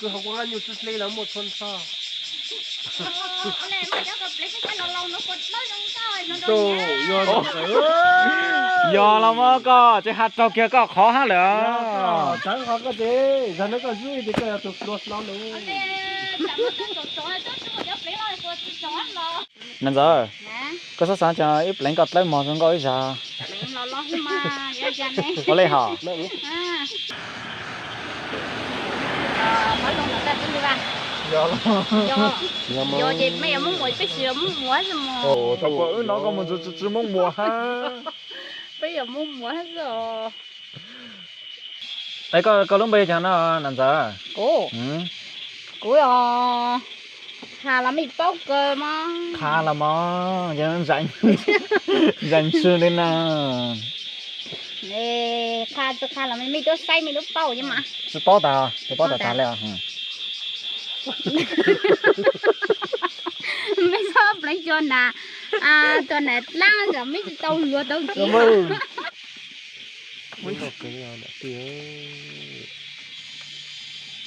Yog los mas koj tseem has raug kiag koj qhov hab lawm. Niam ntxawm, koj xav xav cas ib pleev koj dlawb mog zoo nkauj ib zag. Ua li hos. Wb no koj mus ntxuav tsis tsis Moob Muas hab. Peb yog Moob Muas hab xwb os. Koj lub npe cas no nam ntxawm? Kuv, kuv os, Qha los mej paub kawg mog. Qha los mog, ntseeg ntshw li na. Qha tsis qha los mej tuaj saib mej lub paub mas. Tsis paub tag, tsis paub tag tag li. Mej txhob pleev cov nas, cov nas dlaab kom mej tsis tau hluas tau kev.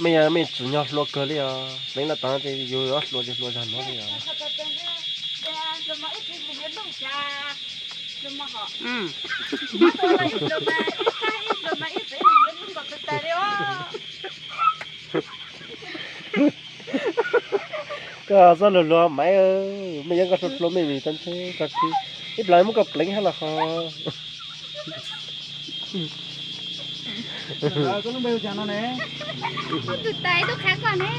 Mej yog mej tsim nyog hluas kawg li os, pleev los tod ces yus yuav hluas ces hluas zog nuav li os. Koj txhob hluas hluas Maiv, mej yeej koj hluas hluas mej vim tag ntshe koj ib plag muab koj pleev hab los ho. Tus tais tub qha koj ne.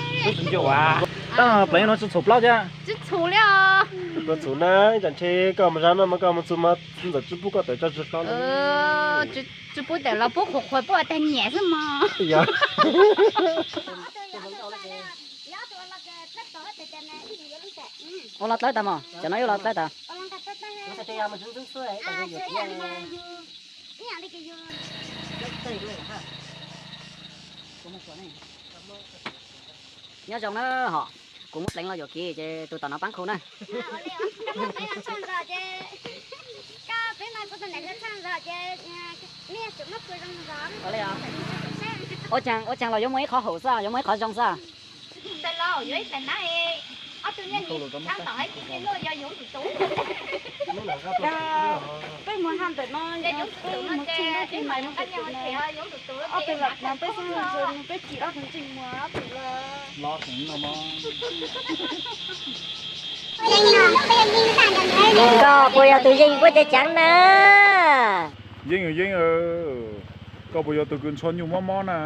Tab pleev no tsis txhum plaub thiab. Tsis txhum li os. Koj txhum na, ib tsam ntshe koj mus zab no mas koj mus txug mas ntxawm tsis pub koj tawm tso tsis hlo li. Tsis pub tawm los pub qhuav qhuav pub ua tag nyiam xwb mog. Ua los dlawb tag mog, cov no yuav los dlawb tag. Nyob zoo na hom, kuv muab pleev los yuam kev ces tus tom no paab khu na. Ua caag ua caag los yuav muaj ib qhov haum xwb, yuav muaj ib qhov zoo xwb. Peb mus ha ntawm no, peb mus txug no ces ob tug lam no peb xub ntshe peb tsim ob tug ntsej muag ob tug los. Koj puas yog tus yeej puab cov caav na? Yeej yeej, koj puas yog tus kws ntxhua nyuj mob mob na?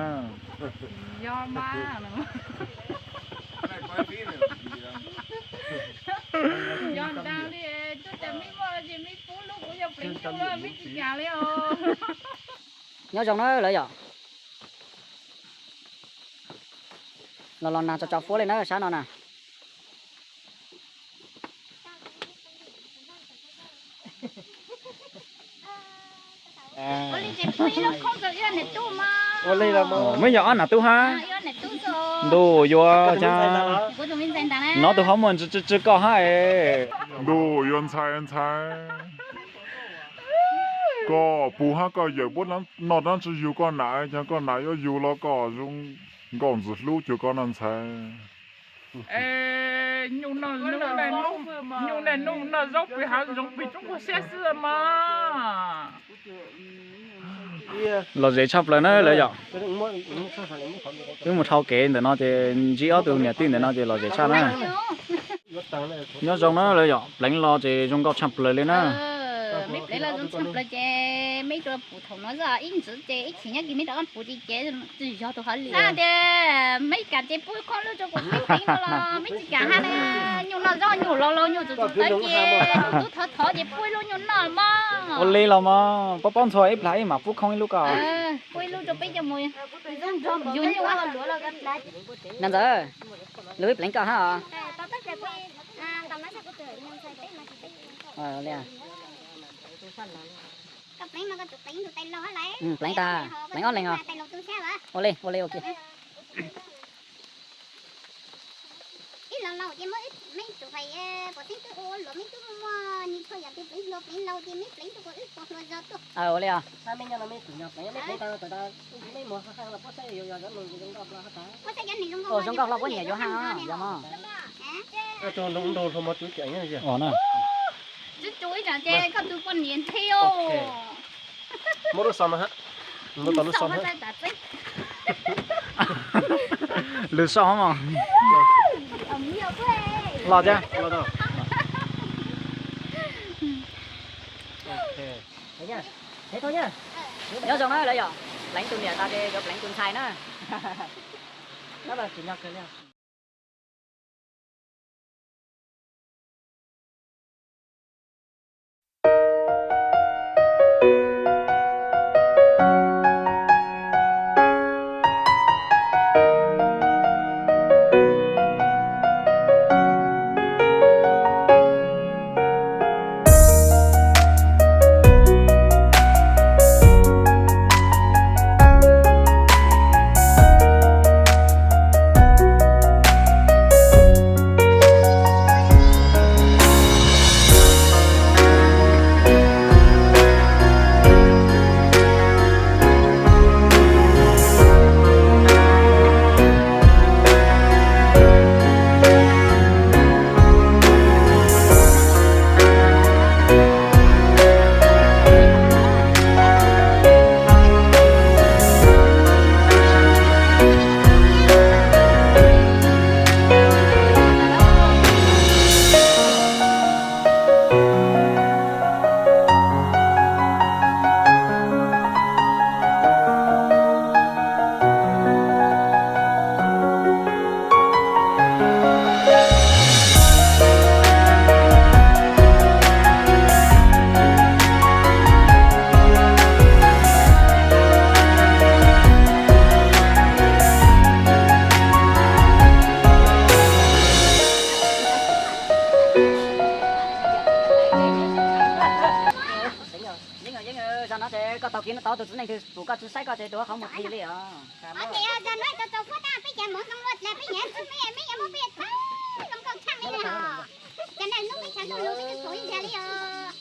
Nyob zoo na lawv yom. Los los nag tso tso fuab li na sab no na. Muab yog ob nam tub hab. Ntuj yuav, nov tus ho muaj tsw tsw koj hab es. Ntuj yuav ntxhais ntxhais. Koj puj hab koj yawm puab noj dlaab tsi yug koj nam, yog koj nam yuav yug los koj zoo nkauj ntxim hlub cuag koj no ntxhais. Nyuj neeg noj zaub pwg hav zoov pwg tub nquag siab xwb mas. Los zem tshaj plaws na lawv yom. Wb mus dhau kev ntawm no ces ntsib ob tug niam tij ntawm no ces los zem tshaj na. Nyob zoo na lawv yom, pleev los ces zoo nkauj tshaj plaws li na. Mej pleev los zoo tshaj plaws ces mej rua puv thaum no xwb, ib ntsis ces ib chim nyob kis mej rov qab puv ces tsis yog tus hauj lwm. Xav tias mej kam ces pub khoob lub rua kuv mej pleev no los mej tsis kam hab ne. Nyuj noj zaub nyuj laus laus nyuj txom txom tawv ces tub thov thov ces pub ib lub nyuj noj mog. Ua li los mas, paub paub ntxhua ib plag ib mam pub khoob ib lub ko. Pub ib lub rua peb coj mus yug nyuj. Nab ntxawm, lub ib pleev koj hab os. Pleev tag, pleev ob leeg os. Ua li, ua li, ok. Ces muab wb meb tug hais, pom xeeb twb ua luam meb twb muaj nws txhua yam, tus pleev hluas pleev laus ces meb pleev tug ko wb pos hluas zog tuaj. Ua li os. Zoo nkauj hlo puab nyiam yuav haj yog mog. Tus ntoo ntau hluas mos twb cem. Ib tug poj niam nthe. Muab lub sau no, muab tau lub sau no. Lwm sau mog. Los thiab. Nyob zoo na lawv yom, pleev tus niam tas ces yuav pleev tus ntxhais na. Yeeb, Yeeb, zaum no ces koj tau kiv tau tus txiv neej twg pum koj tsis saib koj ces tus qhov muag qhis li os. Ov, ces zaum no tau tau fuab tag peb cov hmoov zoo luaj dlawg peb nyiam txwj peb meb yuav muab peb txhawb zoo nkauj tshaj li os. Cov neeg hnub peb tshav ntuj lug peb twb pum ib zag li os.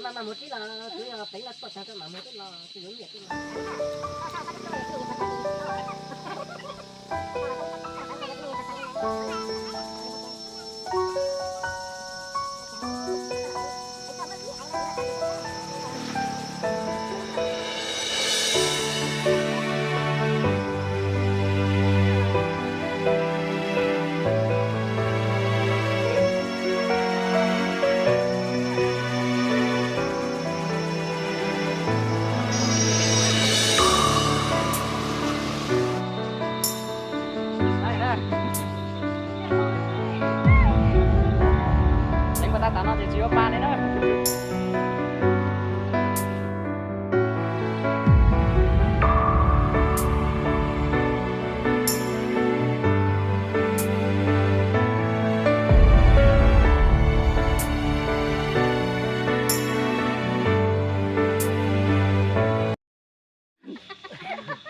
Maj maj mus tib los kuv yog peev los tuaj tag koj mam mus tib los kuv yuav nyiam tib los. Teev pas tag tam no ces tsis yuav pa li na.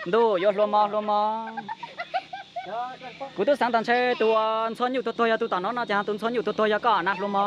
Ntuj, yuav hluas mos hluas mos. Kuv twb xaav tas ntshe tus ntxhua nyuj tuag tuag yog tus tom no no ces tus ntxhua nyuj tuag tuag yog koj na hluas mos.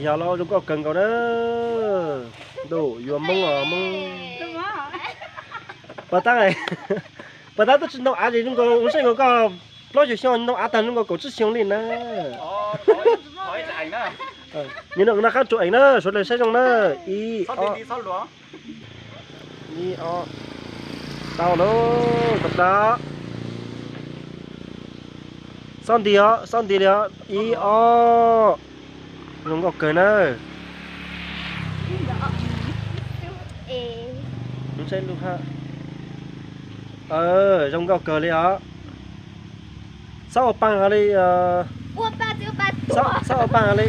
Yog los zoo nkauj kawg nkaus na. Ntuj, yuav Hmoob os Hmoob. Pas tab, pas tab twb tsis ntoo av li zoo nkaus, ua saib nkaus koj plaub caug xyoo ntoo av tag zoo nkaus kaum tsib xyoo li na. Nyob no qab tsuas eev na, sawv daws saib zoo na. Ib, ob. Ib, ob. Tau lauj, pas tab. Xob nti os, xob nti li os. Ib, ob. Zoo nkauj kawg na. Saib lub hab. Zoo nkauj kawg li os. Xob ua paag li, xob ua paag li.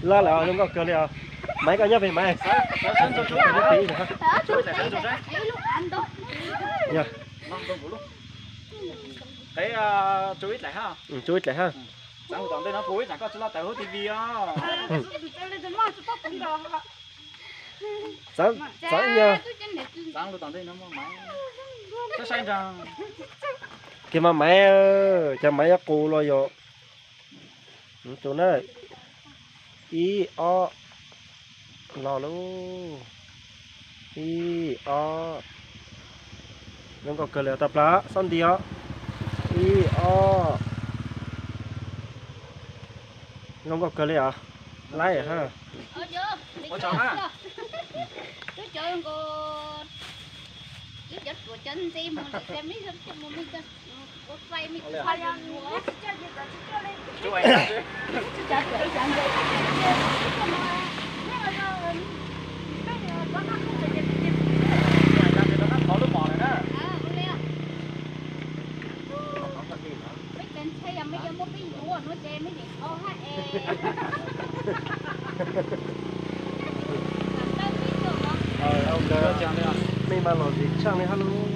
Loj lawm, zoo nkauj kawg li os. Maiv, koj nyob pem Maiv. Tsuj ib dlaim hab. Kiag mas Maiv, cas Maiv yuav qus los yom. Tus na, ib ob, los lauj. Ib ob. Zoo nkauj kawg li os, tau plaws xob nti os. Ib ob. Zoo nkauj kawg li os. Laib hab. Mej mas lom zem tshaj li hab lauj.